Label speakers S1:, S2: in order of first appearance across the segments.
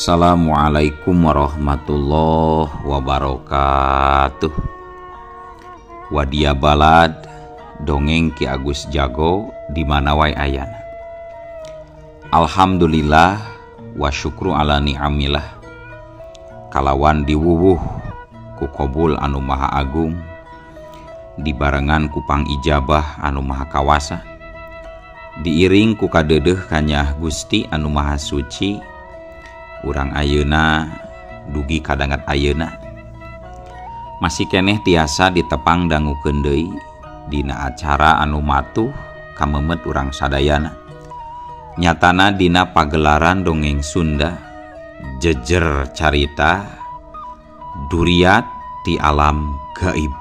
S1: Assalamualaikum warahmatullahi wabarakatuh. Wadia balad dongeng Ki Agus Jago di mana wae ayana. Alhamdulillah wa syukru ala ni'amillah. Kalawan diwuwuh ku kobul anu maha agung, dibarengan ku pangijabah anu maha kawasa, diiring ku kadeudeuh kanyah Gusti anu maha suci. Urang ayeuna dugi kadangat ayeuna masih keneh tiasa ditepang dangukeun deui dina acara anu matuh kamemet urang sadayana, nyatana dina pagelaran dongeng Sunda jejer carita duriat ti alam gaib.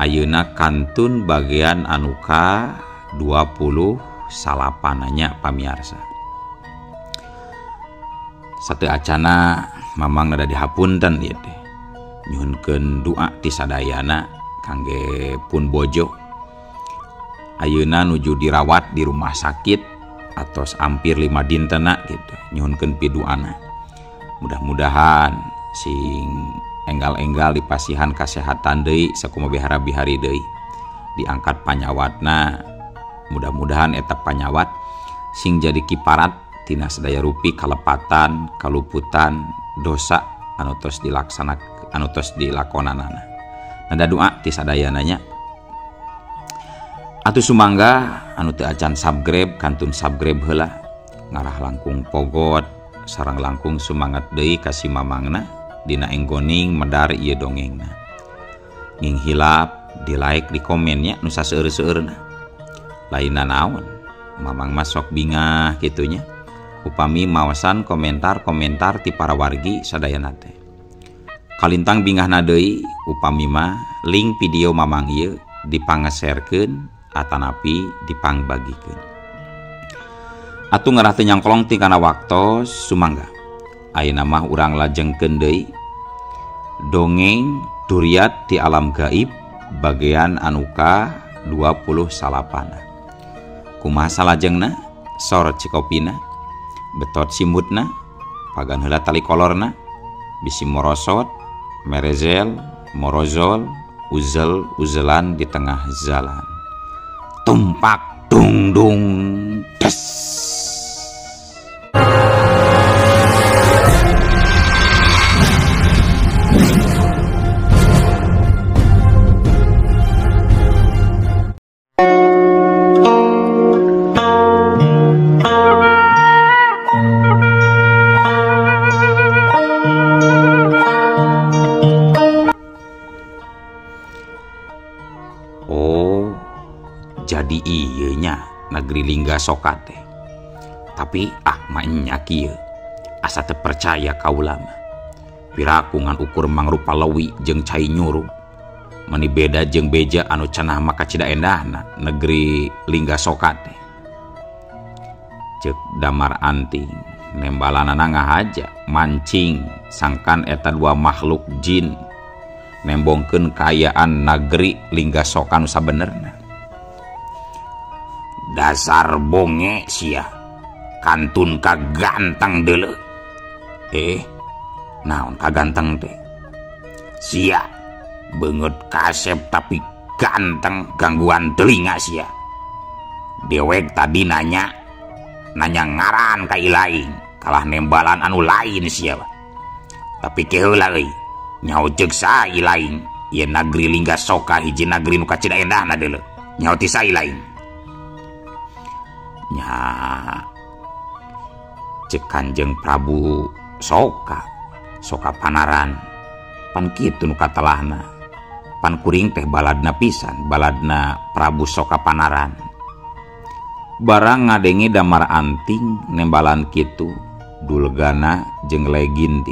S1: Ayeuna kantun bagian anu ka 29 nya pamiarsa. Satu acana mamang nada dihapunten ieu teh. Nyuhunkeun doa ti sadayana kangge pun bojo. Ayeuna nuju dirawat di rumah sakit atos hampir 5 dintena gitu. Nyuhunkeun piduana. Mudah-mudahan sing enggal-enggal dipasihan kasehatan deui sakumaha bihara bihari deui. Diangkat panyawatna, mudah-mudahan eta panyawat sing jadi kiparat tina sadaya rupi kalepatan, kaluputan, dosa anu tos dilaksana, anu tos dilakonanana. Nada doa ti sadayana nya. Atuh sumangga anu teu acan subscribe kantun subscribe heula, ngarah langkung pogot sareng langkung sumangat deui ka si mamangna dina enggoning medar ieu dongengna. Nging hilap di like di komen nya nu saseueur-seueurna. Lainna naon, mamang mah sok bingah kitu nya. Upami mawasan komentar-komentar ti para wargi sadayana teh. Kalintang bingahna deui upami mah link video mamang ieu dipangeserkeun atanapi dipangbagikeun. Atuh ngarah teu nyangkolong ti kana waktos sumangga. Ayeuna mah urang lajengkeun deui dongeng duriat ti alam gaib bagian anu ka 29. Kumaha salajengna? Sor cikopina, betot simutna, pagan heula tali kolorna, bisi morosot, merezel, morozol, uzel uzelan di tengah jalan. Tumpak dung dung des. Oh, jadi ieu nya negeri Lingga Soka teh. Tapi ah mah kieu. Asa teu percaya kaula mah. Piraku ngan ukur mangrupa lewi jeung cai nyurup. Mani beda jeung beja anu cenah mah kacida endahna negeri Lingga Soka teh. Ceuk Damar Anting nembalanana ngahaja mancing sangkan eta dua makhluk jin nembongkeun kaayaan negeri Lingga Soka nu sabenerna. Dasar bonge sia, kantun kaganteng deuleu. Naon kaganteng teh? Sia beungeut kasep tapi ganteng, gangguan telinga sia. Dewek tadi nanya ngaran ka ilaing, kalah nembalan anu lain sia. Tapi keheula euy, nyaho ceuk saha ilaing, ieu nagri Lingga Soka hiji nagri nu kacida endahna deuleu. Nyaho ti saha ilaing? Nya ceuk Kanjeng Prabu Soka, Soka Panaran. Pan kitu nu katelahna. Pan kuring teh baladna pisan, baladna Prabu Soka Panaran. Barang ngadenge Damar Anting nembalan kitu, Dulgana jeung Leginti.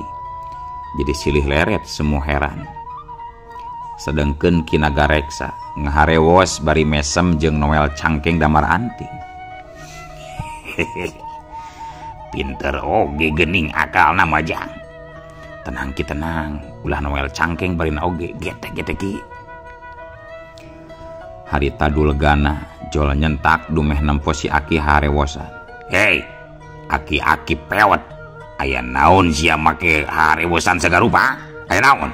S1: Jadi silih leret semua heran. Sedengkeun Ki Nagareksa ngaharewos bari mesem jeung Noel cangkeng Damar Anting. Pinter oge gening akalna mah jang. Tenang ki tenang, ulah Noel cangkeng barina oge gete-gete ki. Harita Dulgana jol nyentak dumeh nempo si aki harewosan. Hei, aki-aki pewet. Aya naon sia make harewosan sagarupa? Aya naon?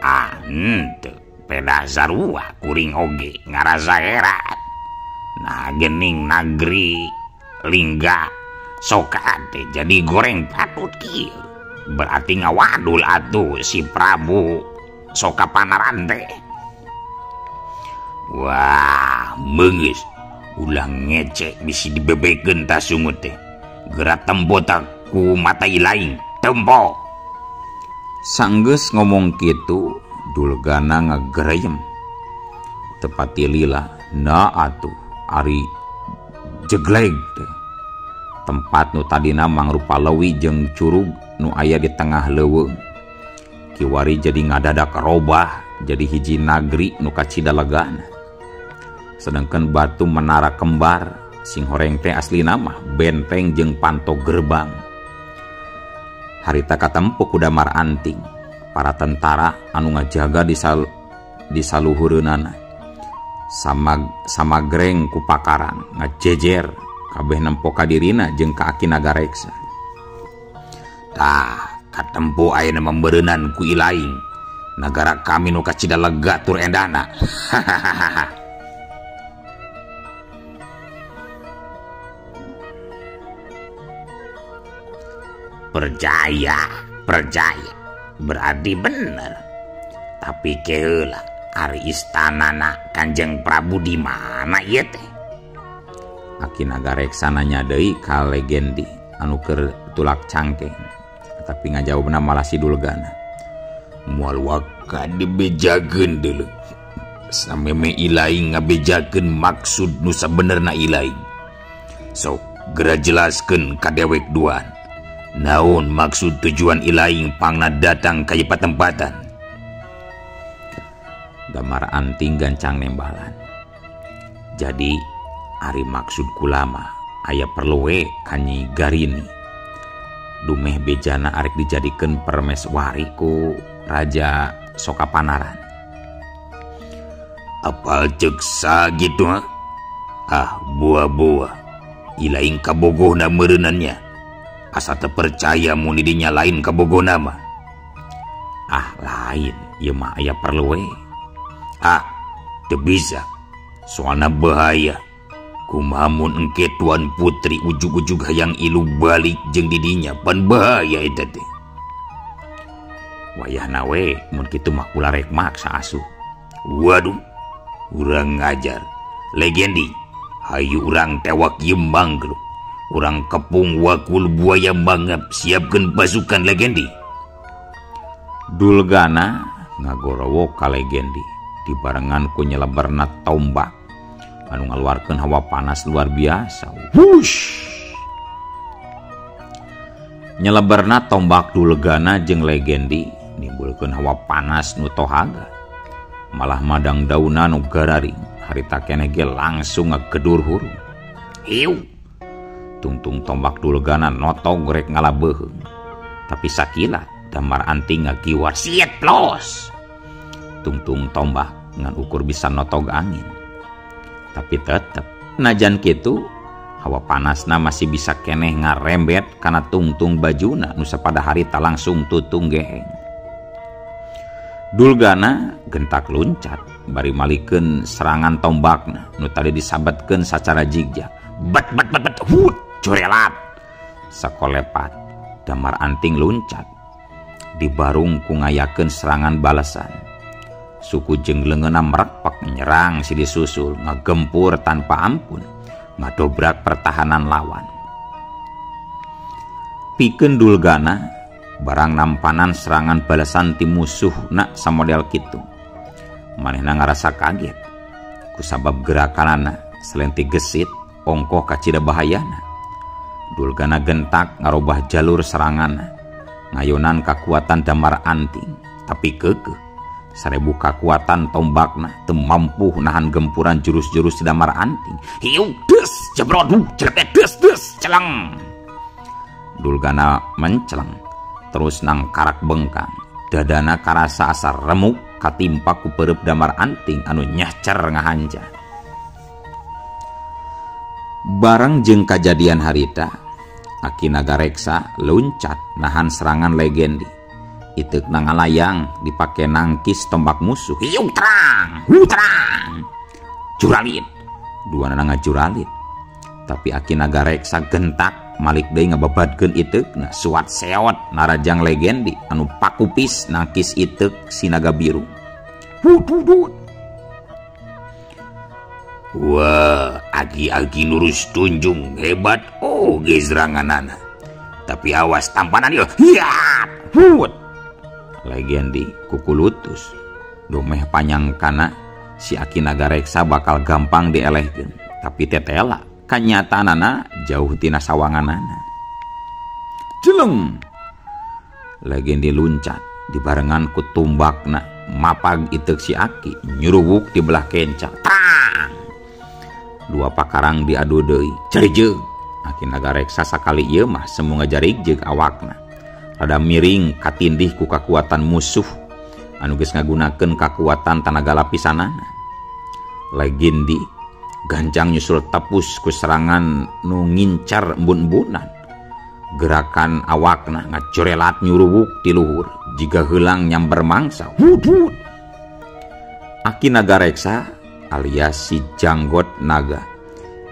S1: Ah, henteu, pedah sarua kuring oge ngarasa heran. Nah gening nagri Lingga Soka teh jadi goreng patut kieu. Berarti ngawadul atuh si Prabu Soka Panaran teh. Wah, meunggeus ulah ngecek bisi dibebekeun tah sungut teh. Geura tempo tak ku mata ilaing, tempo. Sanggeus ngomong kitu, Dulgana ngagereyem. Tepati lila, na atuh ari jegleg teh. Tempat nu tadina mangrupa leuwi jeung curug nu aya di tengah leuweung. Kiwari jadi ngadadak robah jadi hiji nagri nu kacida legana. Sedangkan batu menara kembar sing horeng teh aslina mah benteng jeung panto gerbang. Harita katempo ku Damar Anting, para tentara anu ngajaga di saluhureunana. Samagreng ku pakaran ngajejer kabeh nempo ka dirina jeung ka Aki Nagareksa. Tah, katempo ayeuna membeureunan ku ilaing. Nagara kami nu kacida lega tur endana. Hahaha. Percaya, percaya. Berarti bener. Tapi keheula ari istanana Kanjeng Prabu di mana ieu teh? Aki Nagareksa nanya deui ka Legendi anu keur tulak cangkeng. Tapi ngajawabna malah si Dulgana. Moal waka dibejakeun deuleu. Sameme ilaing ngabejakeun maksud nu sabenerna ilaing. Sok geura jelaskeun ka dewek duaan. Naon maksud tujuan ilaing pangna datang ka ieu patempatan? Damar Anting gancang nembalan. Jadi ari maksud kula mah aya perlu we ka Nyi Garini. Dumeh bejana arek dijadikeun permeswari ku Raja Soka Panaran. Apal ceuk sakitu ha? Ah, buah-buah. Ilaing kabogohna meureunannya. Asa teu percaya mun di dinya lain kabogohna mah. Ah, lain ieu mah aya perlu we. Ah, teu bisa. Soalna bahaya. Kumaha mun engke Tuan Putri ujug-ujug hayang ilu balik jeung di dinya pan bahaya eta teh. Wayahna we mun kitu mah kula rek maksa asuh. Waduh, urang ngajar. Legendi, hayu urang tewak ieu manggruk. Urang kepung wakul buaya mangap, siapkeun pasukan Legendi. Dulgana ngagorowo ka Legendi dibarengan ku nyeleberna tombak anu ngaluarkeun hawa panas luar biasa. Wush! Nyeleberna tombak Dulgana jeung Legendi nimbulkeun hawa panas nu tohaga. Malah madang dauna nu gararing, harita keneh ge langsung ngagedur hurung. Hiu! Tungtung tombak Dulgana notog rek ngalabeuheung. Tapi sakilat Damar Anting ngagiwar siet plos. Tungtung tombak ngan ukur bisa notog angin. Tapi tetep najan kitu hawa panasna masih bisa keneh ngarembet kana tungtung bajuna nu sapada harita langsung tutung geheng. Dulgana gentak luncat bari malikeun serangan tombakna nu tadi disabetkeun sacara jigjag. Bet bet bet bet hut corelat. Sakolepat Damar Anting luncat dibarung ku ngayakeun serangan balasan. Suku jeung leungeunna merekpek nyerang si disusul ngagempur tanpa ampun ngadobrak pertahanan lawan. Pikeun Dulgana barang nampanan serangan balasan ti musuhna samodel kitu. Manehna ngarasa kaget kusabab gerakanana selenti gesit ongkoh kacida bahayana. Dulgana gentak ngarobah jalur seranganna ngayonan kakuatan Damar Anting, tapi keukeuh sarebu kakuatan tombakna teu mampu nahan gempuran jurus-jurus Damar Anting. Hiu des jebrodu jelepet des des celeng. Dulgana menceleng terus nang karak bengkang. Dadana karasa asa remuk katimpa ku peureub Damar Anting anu nyahcer ngahanja. Bareng jeung kajadian harita, Aki Nagareksa luncat nahan serangan Legendi. Iteukna ngalayang dipake nangkis tombak musuh. Hiung terang, hutrang. Juralit. Duanana ngajuralit. Tapi Aki Nagareksa gentak malik deui ngababadkeun iteukna suat seot narajang Legendi anu pakupis nangkis iteuk si naga biru. Hududud.
S2: Wah, agi-agi lurus tunjung hebat oge seranganana. Tapi awas tampanan ieu. Hiat!
S1: Hut. Legendi kukulutus. Domeh panyangkana si Aki Nagareksa bakal gampang dielehkeun. Tapi tetela kanyataanana jauh tina sawanganana. Jeleng. Legendi luncat dibarengan ku tumbakna mapag iteuk si Aki nyuruwuk di belah kenca. Tang! Dua pakarang diadu deui. Jarijeg. Aki Nagareksa sakali ieu mah semu ngajarigjeug awakna. Rada miring katindih ku kakuatan musuh anu geus ngagunakeun kakuatan tanaga lapisanana. Legendi gancang nyusul tepus ku serangan nu ngincar embun-embunan. Gerakan awakna ngacorelat nyuruwuk ti luhur jiga heulang nyamber mangsa. Hudud. Aki Nagareksa alias si janggot naga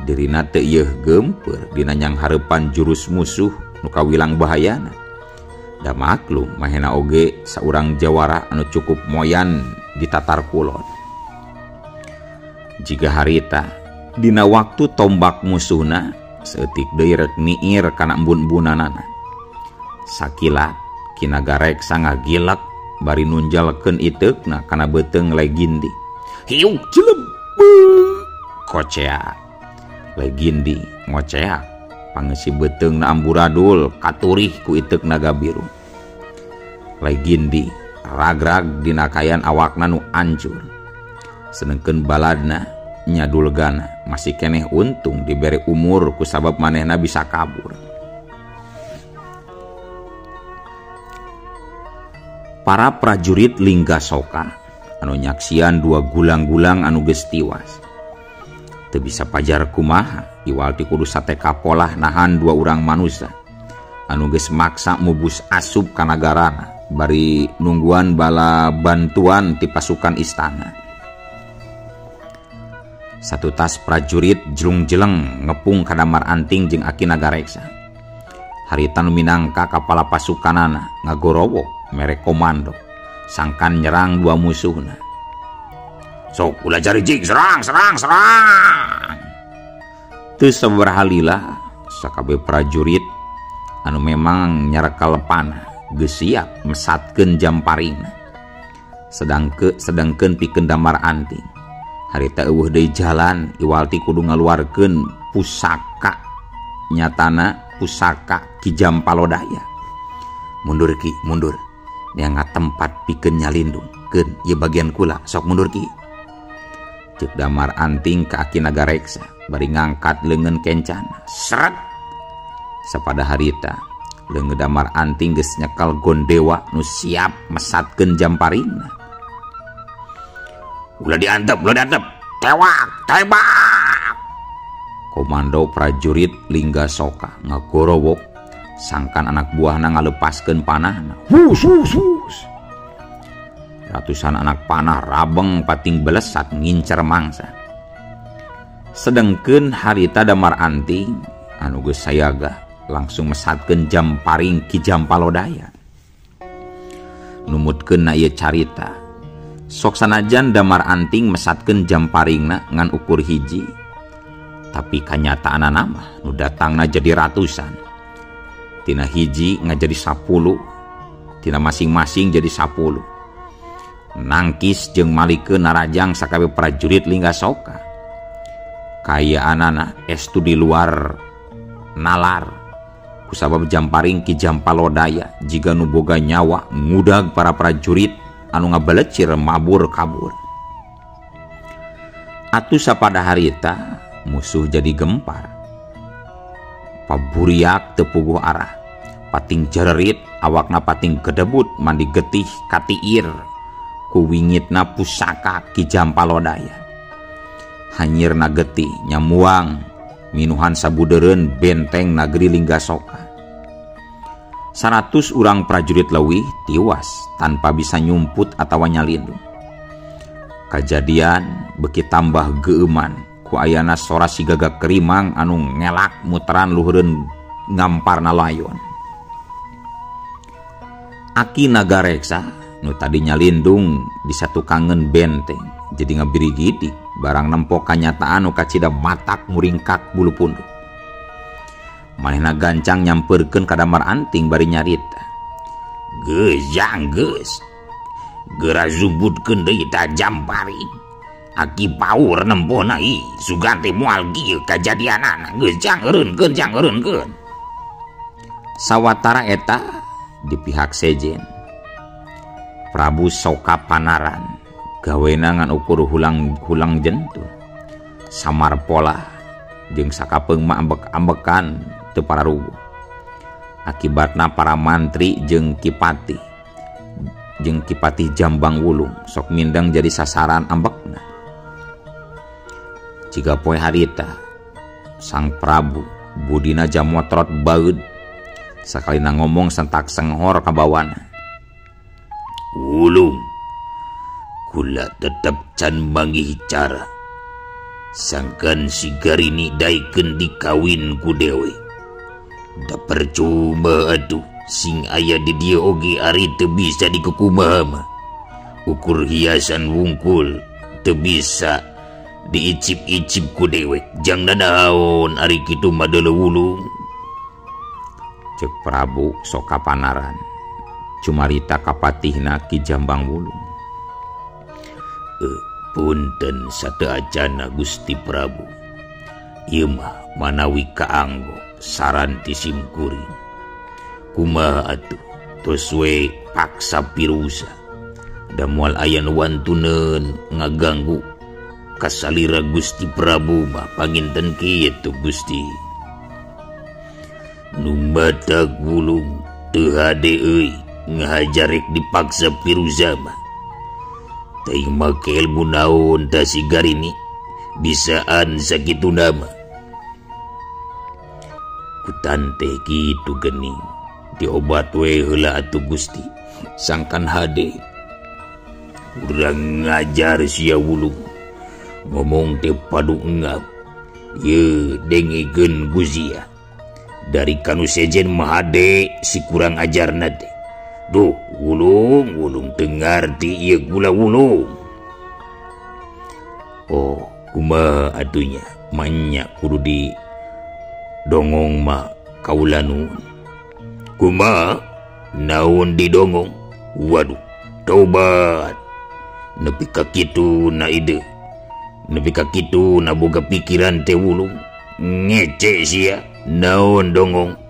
S1: dirina teu yeuh geumpeur dina nyanghareupan jurus musuh nu kawilang bahayana. Da maklum mahena oge saurang jawara anu cukup moyan di Tatar Kulon. Jiga harita dina waktu tombak musuhna saeutik deui rek niir kana embun-embunanana. Sakilat Ki Nagareksa ngagilek bari nunjalkeun iteukna kana beuteung Legendi.
S2: Hiung jelem
S1: koceak. Legendi ngoceak pangeusi beuteungna amburadul katurih ku iteuk naga biru. Legendi ragrag dina kayan awakna nu ancur. Sedengkeun baladna nyadulgana masih keneh untung dibere umur ku sabab manehna bisa kabur. Para prajurit Lingga Soka anu nyaksian dua gulang-gulang anu geus tiwas. Teu bisa pajar kumaha iwal ti kudu sate kapolah nahan dua urang manusia anu geus maksa mubus asup ka nagarana bari nungguan bala bantuan ti pasukan istana. Satu tas prajurit jelung-jeleng ngepung ka Damar Anting jeung Aki Nagareksa. Harita nu minangka kapala pasukanana ngagorowok mere komando sangkan nyerang dua musuhna.
S2: Sok ulah jarijig, serang serang serang.
S1: Teu sabaraha lila sakabeh prajurit anu memang nyarekal panah geus siap mesatkeun jamparingna. Sedangkeun pikeun Damar Anting harita eueuh deui jalan iwal ti kudu ngaluarkeun pusaka nyatana pusaka Ki Jampalodaya. Mundur Ki, mundur. Neanga tempat pikeun nyalindung. Keun ieu bagian kula, sok mundur Ki. Ceuk Damar Anting ka Aki Nagareksa bari ngangkat leungeun kencana. Seret. Sapada harita leungeun Damar Anting geus nyekel gondewa nu siap mesatkeun jamparingna.
S2: Ulah diantep, ulah diantep. Tewak, tembak.
S1: Komando prajurit Lingga Soka ngagorowok sangkan anak buahna ngalepaskeun panahna.
S2: Hus hus hus.
S1: Ratusan anak panah rabeng pating belesat ngincer mangsa. Sedengkeun harita Damar Anting anu geus sayaga langsung mesatkeun jamparing Ki Jampalodaya. Numutkeun na ieu carita. Sok sanajan Damar Anting mesatkeun jamparingna ngan ukur hiji, tapi kanyataanana mah nu datangna jadi ratusan. Tina hiji ngajadi 10, tina masing-masing jadi 10. Nangkis jeung malikeun narajang sakabeh prajurit Lingga Soka. Kayaanana estu di luar nalar. Kusabab jamparing Ki Jampalodaya jiga nu boga nyawa ngudag para prajurit anu ngabelecir mabur kabur. Atuh sapada harita musuh jadi gempar. Paburiak teu puguh arah. Pating jererit awakna pating gedebut mandi getih katiir ku wingitna pusaka Ki Jampalodaya. Hanyirna getih nyamuang Minuhan sabudeureun benteng nagri Linggasoka. 100 urang prajurit leuwih tiwas tanpa bisa nyumput atawa nyalindung. Kajadian beuki tambah geueuman ku ayana sora si gagak kerimang anu ngelak muteran luhureun ngamparna layon. Aki Nagareksa nu tadi nyalindung di satukangeun benteng jadi ngabirigidik barang nempo kanyataan nu kacida matak muringkak bulu punduk. Manehna gancang nyamperkeun ka Damar Anting bari nyarita.
S2: Geus jang geus. Geura zubutkeun deui tajam paring. Aki paur nempona ih sugan teh moal kieu kajadianana. Geus jang eureunkeun jang eureunkeun.
S1: Sawatara eta di pihak sejen Prabu Soka Panaran gawena ngan ukur hulang-hulang jentu samar pola jeung sakapeung mah ambek-ambekan teu pararuguh. Akibatna para mantri jeung Kipati Jambang Wulung sok mindeng jadi sasaran ambekna. Jiga poe harita Sang Prabu budina jamotrot baeud sakalina ngomong sentak senghor kabawana.
S2: Wulung kula tetep can manggih cara sangkan si Garini daikeun dikawin ku dewe. Da percuma atuh sing aya di dieu oge ari teu bisa dikukumaha mah. Ukur hiasan wungkul teu bisa diicip-icip ku dewek. Jang nanaon ari kitu mah deuleu wulung.
S1: Cek Prabu Soka Panaran cumarita kapatihna Ki Jambang Wulung.
S2: Punten sateuacana Gusti Prabu. Ieu mah manawi kaanggo saran ti simkuring. Kumaha atuh tos we paksa pirusa. Da moal aya nu wantuneun ngaganggu kasalira Gusti Prabu mah panginten kitu Gusti. Nu matak wulung teu hade euy ngahajarek dipaksa pirusa mah. Teuing make ilmu naon ta si Garini bisaan sakitu nama. Kutan teh kitu geuning diobat we heula atuh Gusti sangkan hade. Urang ngajar sia wulung ngomong teh padu engap ye dengekeun guzia. Dari kanu sejen mah hade si kurang ajarna teh. Duh wulung wulung teu ngarti ieu gula wulung. Oh kumaha atunya manya kudu di dongong mah kaula nuhun. Kumaha naon didongong? Waduh tobat. Nepi ka kitu na ide. Nepi ka kitu na boga pikiran teh wulung. Ngece sia naon dongong.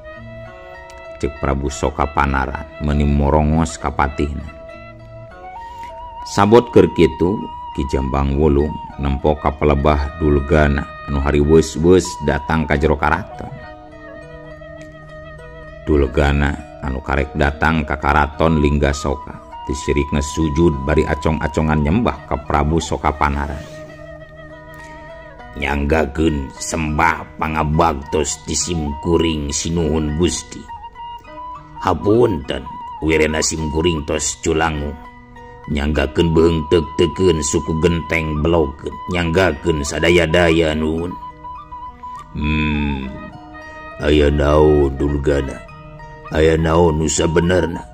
S1: Cek Prabu Soka Panaran meuni morongos kapatihna. Sabot keur kitu Ki Jambang Wulung nempo ka palebah Dulgana anu hariweus-weus datang ka jero karaton. Dulgana anu karek datang ka karaton Linggasoka tisirikna sujud bari acong-acongan nyembah ka Prabu Soka Panaran.
S2: Nyanggakeun sembah pangabaktos ti simkuring sinuhun Gusti. Hapunten wirena simkuring tos culangu. Nyanggakeun beuheung teuk-teukeun suku genteng belokeun. Nyanggakeun sadaya-daya nuhun. Aya naon Dulgana? Aya naon nu sabenerna?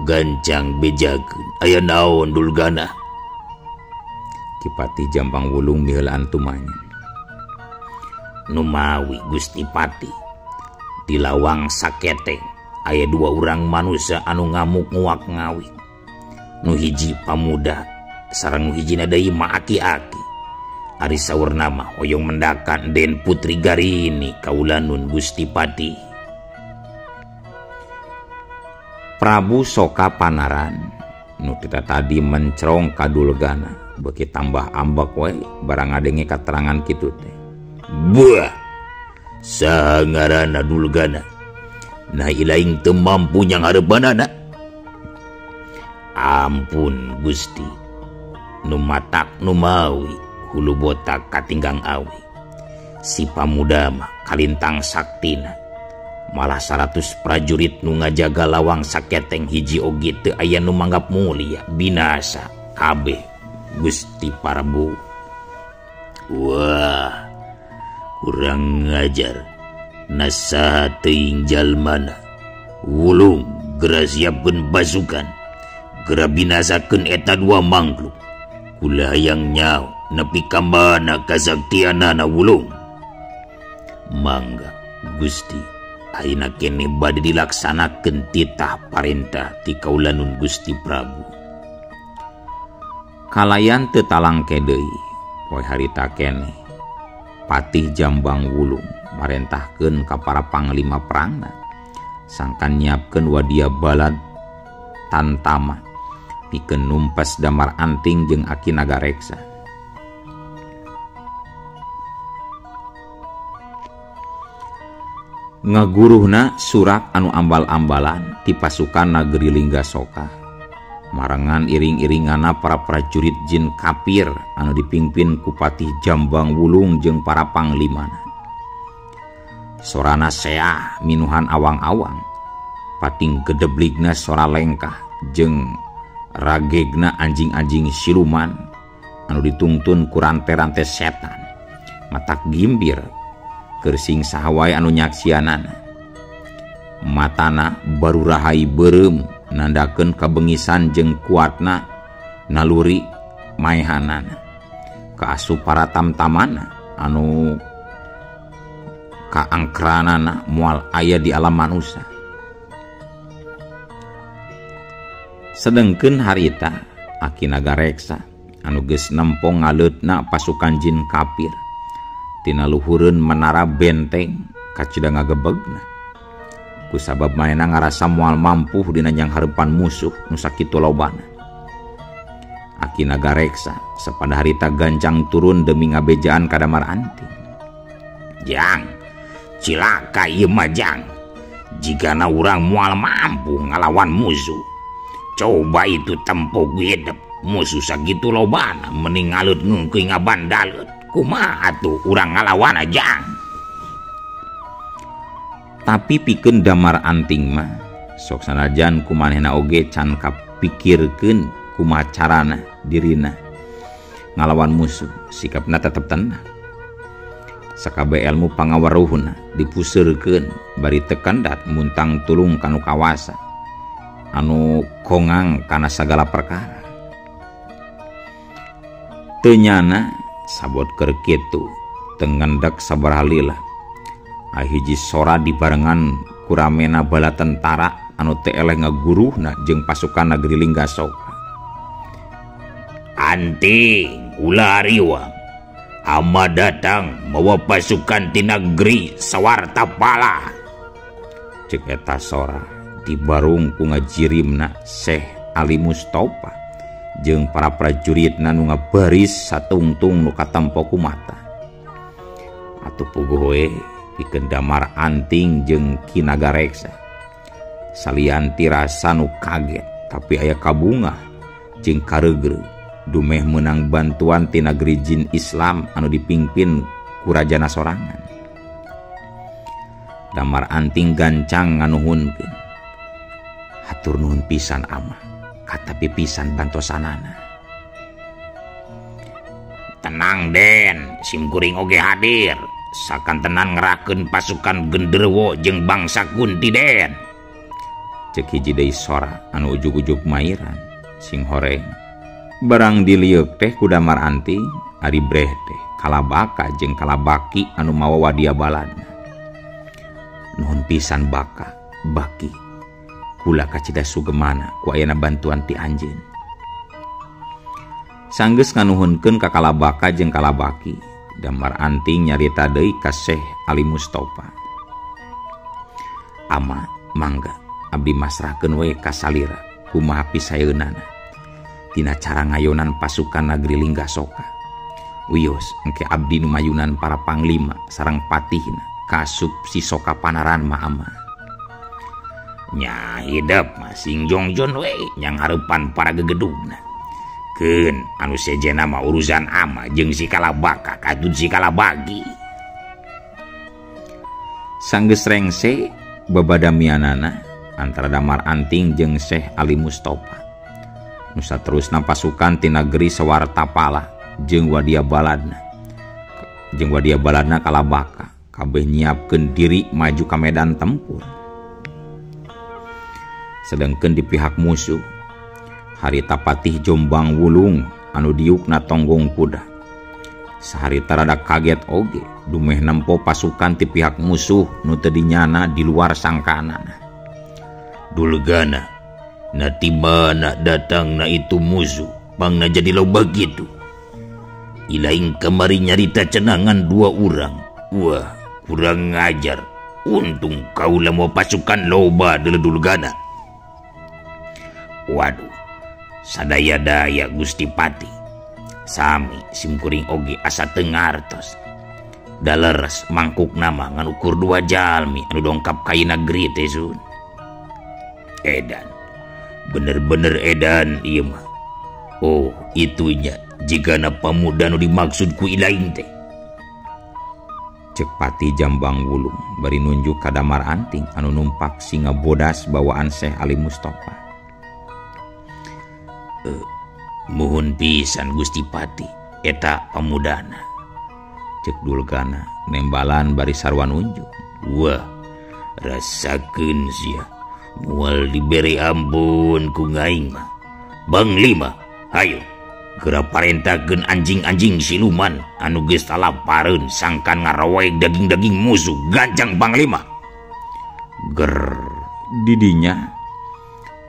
S2: Gancang bejakeun. Aya naon Dulgana?
S1: Kipati Jambang Wulung miheulaan tumanya.
S2: Numawi Gusti Pati di lawang saketeng aya dua urang manusia anu ngamuk nguak ngawik. Nu hiji pamuda sareng nu hijina deui mah aki-aki. Ari saurna mah hoyong mendakan Den Putri Garini kaula nun Gusti Pati.
S1: Prabu Soka Panaran nu kita tadi mencrong ka Dulgana beuki tambah ambek we barang ngadenge katerangan kitu teh.
S2: Buah saha ngaranna Dulgana? Nah ilaing teu mampu nyanghareupanana. Ampun Gusti, nu matak nu mawi hulu botak katinggang awi. Si pamuda mah kalintang saktina. Malah 100 prajurit nu ngajaga lawang saketeng hiji oge teu aya nu manggap mulia binasa kabeh Gusti Prabu. Wah, kurang ngajar. Nasaha teuing jalmana. Wulung geura siapkeun pasukan. Geura binasakeun eta dua mangkluk. Kula hayang nyaho nepi ka mana kasaktianana Wulung. Mangga Gusti, ayeuna keneh bade dilaksanakeun titah parentah ti kaulanun Gusti Prabu.
S1: Kalayan teu talangke deui poe harita keneh. Patih Jambang Wulung marentahkeun ka para panglima perangna sangkan nyiapkeun wadia balad tantama pikeun numpas Damar Anting jeung Aki Nagareksa. Ngaguruhna surak anu ambal-ambalan ti pasukan negeri Linggasoka. Marengan iring-iringana para prajurit jin kafir anu dipimpin ku Patih Jambang Wulung jeung para panglimana. Sorana seah minuhan awang-awang, pating gedebligna sora lengkah jeung ragegna anjing-anjing siluman anu ditungtun ku rante-rante setan. Matak gimbir keur sing saha wae anu nyaksianana. Matana barurahai beureum nandakeun kabengisan jeung kuatna naluri maehanana. Kaasup para tamtamana anu kaangkranana moal aya di alam manusia. Sedengkeun harita Aki Nagareksa anu geus nempong ngaleutna pasukan jin kafir tina luhureun menara benteng kacida ngagebegna. Kusabab manehna ngarasa moal mampu dina nyanghareupan musuh nu sakitu lobana. Aki Nagareksa sapada harita gancang turun demi ngabejaan ka Damar Anting.
S2: Jang, cilaka ieu mah jang. Jigana urang moal mampu ngalawan musuh. Coba itu tempo hidup musuh sakitu lobana mending ngalut ngungkuy ngabandalut. Kumaha atuh urang ngalawan jang.
S1: Tapi pikeun Damar Anting mah sok sanajan kumanehna oge can kapikirkeun kumaha carana dirina ngalawan musuh, sikapna tetep tenang. Sakabeh ilmu pangaweruhna dipuseurkeun bari teu kendat muntang tulung kanu kawasa anu kongang kana sagala perkara. Teu nyana sabot keur kitu teu ngendek sabaraha lila. Hiji sora dibarengan kuramena bala tentara anu teu eleh ngaguruhna jeung pasukan negeri Linggasoka.
S2: Anting ulah riwang, ama datang mawa pasukan ti negeri Sawartapala.
S1: Cek eta sora dibarung ku ngajirimna Syekh Ali Mustofa jeung para prajuritna nu ngabaris satungtung nu katempo ku mata. Atuh puguh we pikeun Damar Anting jeung Ki Nagareksa. Salianti rasa nu kaget tapi aya kabungah jeung kareugreug dumeh meunang bantuan ti negeri jin Islam anu dipimpin ku rajana sorangan. Damar Anting gancang nganuhunkeun. Hatur nuhun pisan ama, katapi pisan bantosanana.
S2: Tenang Den, simkuring oge hadir. Sakantenan ngerakeun pasukan genderuwo jeung bangsa Kunti Den.
S1: Cek hiji deui sora anu ujug-ujug mairan sing horeng. Barang dilieuk teh ku Damar Anting, ari breh teh kalabaka jeung kalabaki anu mawa wadia baladna. Nuhun pisan baka, baki. Kula kacida sugemana ku ayana bantuan ti anjeun. Sanggeus nganuhunkeun ka kalabaka jeung kalabaki, Damar Anting nyarita deui ka Syekh Ali Mustofa. Ama mangga abdi masrahkeun we ka salira kumaha pisaeunana tina cara ngayonan pasukan negeri Linggasoka. Wios engke abdi nu mayunan para panglima sareng patihna kasup si Soka Panaran mah ama.
S2: Nya hidep mah sing jongjon we nyang hareupan para gegedugna. Keun anu sejena mah urusan ama jeung si Kalabaka katut si Kalabagi.
S1: Sanggeus rengse babadamianana antara Damar Anting jeung Syekh Ali Mustafa. Nu saterusna pasukan ti negeri Sawartapala jeung Wadia Baladna. Jeung Wadia Baladna kalabaka kabeh nyiapkeun diri maju ka medan tempur. Sedangkeun di pihak musuh harita Patih Jombang Wulung anu diukna tonggong kuda. Saharita rada kaget oge dumeh nempo pasukan ti pihak musuh nu teu dinyana di luar sangkaanana.
S2: Dulgana, na tiba na datang na itu musuh, pangna jadi loba gitu. Ilaing kamari nyarita cenangan dua urang. Wah, kurang ngajar. Untung kaula mau pasukan loba deuleu Dulgana. Waduh, sadaya-daya Gusti Pati. Sami simkuring oge asa teu ngartos. Daleres mangkuk nama ngan ukur dua jalmi anu dongkap ka negeri teh sun. Edan, bener-bener edan ieu mah. Oh, itunya jigana pamuda nu dimaksud ku ilaing teh.
S1: Cek Pati Jambang Wulung bari nunjuk ka Damar Anting anu numpak singa bodas bawaan Syekh Ali Mustafa.
S2: Muhun pisan Gusti Pati eta pamudana.
S1: Cek Dulgana nembalan bari sarwa nunjuk.
S2: Wah, rasakeun sia. Moal diberi ampun ku ngaing mah. Bang Lima, hayo geura parentahkeun anjing-anjing siluman anu geus talapareun sangkan ngaroek daging-daging musuh ganjang Bang Lima.
S1: Ger didinya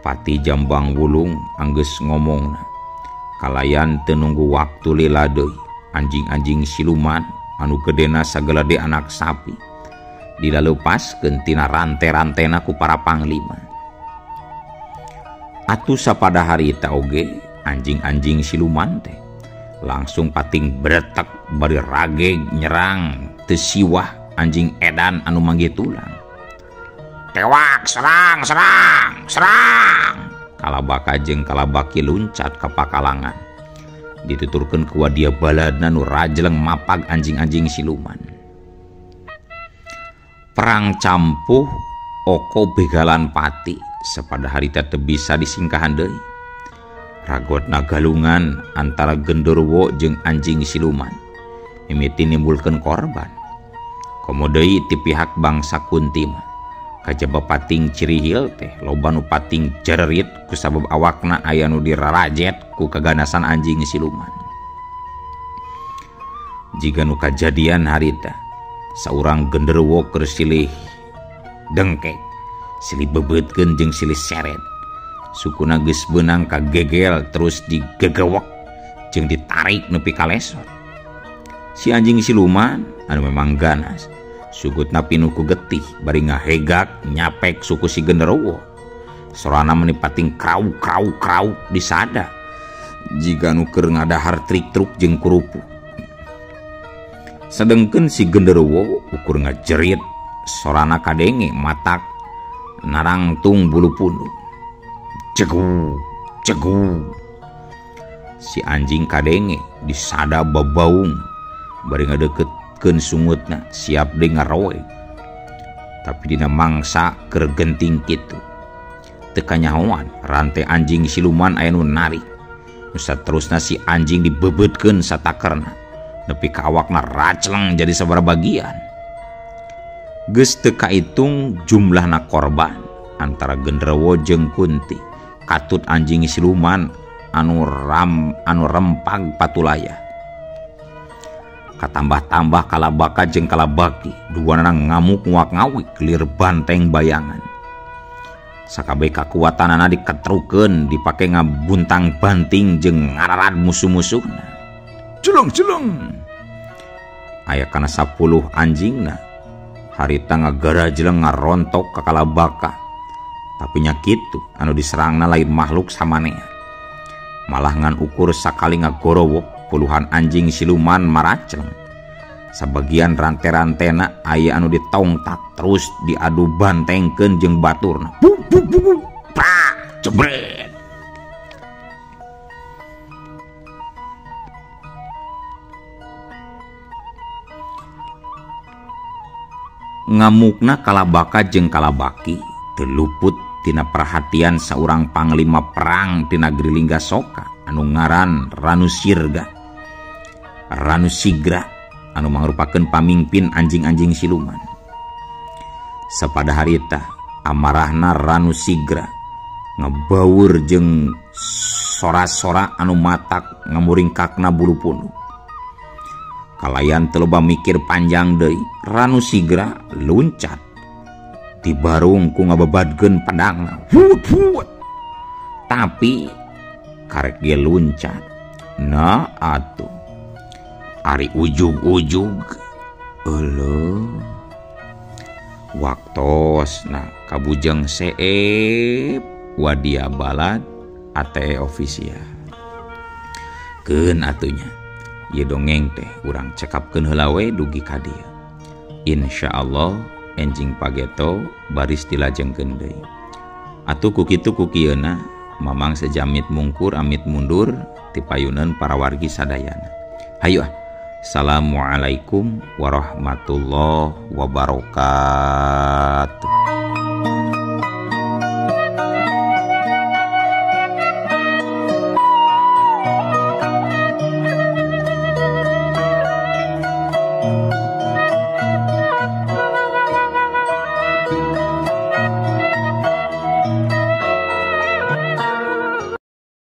S1: Pati Jambang Wulung anggeus ngomongna. Kalayan teu nunggu waktu lila deui, anjing-anjing siluman anu gedena sagelede anak sapi dilalupaskeun tina rante-rantena ku para panglima. Atuh sapada harita oge anjing-anjing siluman teh langsung pating bretek bari rageg nyerang teu siwah anjing edan anu manggih tulang. Tewak, serang, serang, serang. Kalabaka jeung kalabaki luncat ka pakalangan. Dituturkeun ku Wadia Baladna nu rajleng mapag anjing-anjing siluman. Perang campuh oko begalan pati sapada harita teu bisa disingkahan deui. Ragotna galungan antara genderuwo jeung anjing siluman mimiti nimbulkeun korban. Komo deui ti pihak bangsa Kunti mah kajaba pating cirihil teh loba nu pating jererit kusabab awakna aya nu dirarajet ku kaganasan anjing siluman. Jiga nu kajadian harita saurang genderuwo keur silih dengkek, silih bebeutkeun jeung silih seret. Sukuna geus beunang kagegel terus digegewek jeung ditarik nepi ka lesot. Si anjing siluman anu memang ganas, sugutna pinuh ku getih bari ngahegak nyapek suku si genderuwo. Sorana meni pating krau krau krau disada jiga nu keur ngadahar trik-truk jeung kerupuk. Sedengkeun si genderuwo ukur ngajerit sorana kadenge matak narangtung bulu pundung. Cegu cegu. Si anjing kadenge disada babaung bari ngadeukeutkeun sungutna siap deui ngaroe. Tapi dina mangsa keur genting kitu teu kanyahoan rantai anjing siluman aya nu narik. Nu saterusna si anjing dibebeutkeun satakerna nepi ka awakna racleng jadi sabaraha bagian. Geus teu kaitung jumlahna korban antara genderuwo jeung Kunti katut anjing siluman anu rempag patulaya. Katambah-tambah kalabaka jeung kalabaki duanana ngamuk nguak-ngawik lir banteng bayangan. Sakabeh kakuatanana diketrukeun dipake ngabuntang banting jeung ngararad musuh-musuhna. Jeleng-jeleng. Aya kana 10 anjingna harita ngagarajleng ngarontok ka kalabaka. Tapi nya kitu anu diserangna lain makhluk samanea. Malah ngan ukur sakali ngagorowok puluhan anjing siluman maracleng. Sabagian rante-rantena aya anu ditongtak terus diadu bantengkeun jeung baturna. Buk buk buk buk. Prak jebret. Ngamukna kalabaka jeung kalabaki teu luput tina perhatian saurang panglima perang ti nagri Linggasoka anu ngaran Ranu Sirga. Ranu Sigra anu mangrupakeun pamingpin anjing-anjing siluman. Sapada harita amarahna Ranu Sigra ngebawur jeung sora-sora anu matak ngamuringkakna bulu punduk. Kalayan teu loba mikir panjang deui, Ranu Sigra luncat tibarung ku ngababadkeun pedangna. Hut hut. Tapi karek ge luncat. Nah atuh. Ari ujug-ujug euleuh. Waktosna kabujeng seep wadia balad ATE official. Keun atunya. Ieu dongeng teh urang cekapkeun heula we dugi ka dieu. Insyaallah enjing pageto baris dilajengkeun deui. Atuh ku kitu ku kieuna Mamang sejamit mungkur amit mundur tipayuneun para wargi sadayana. Hayu ah. Assalamualaikum warahmatullahi wabarakatuh.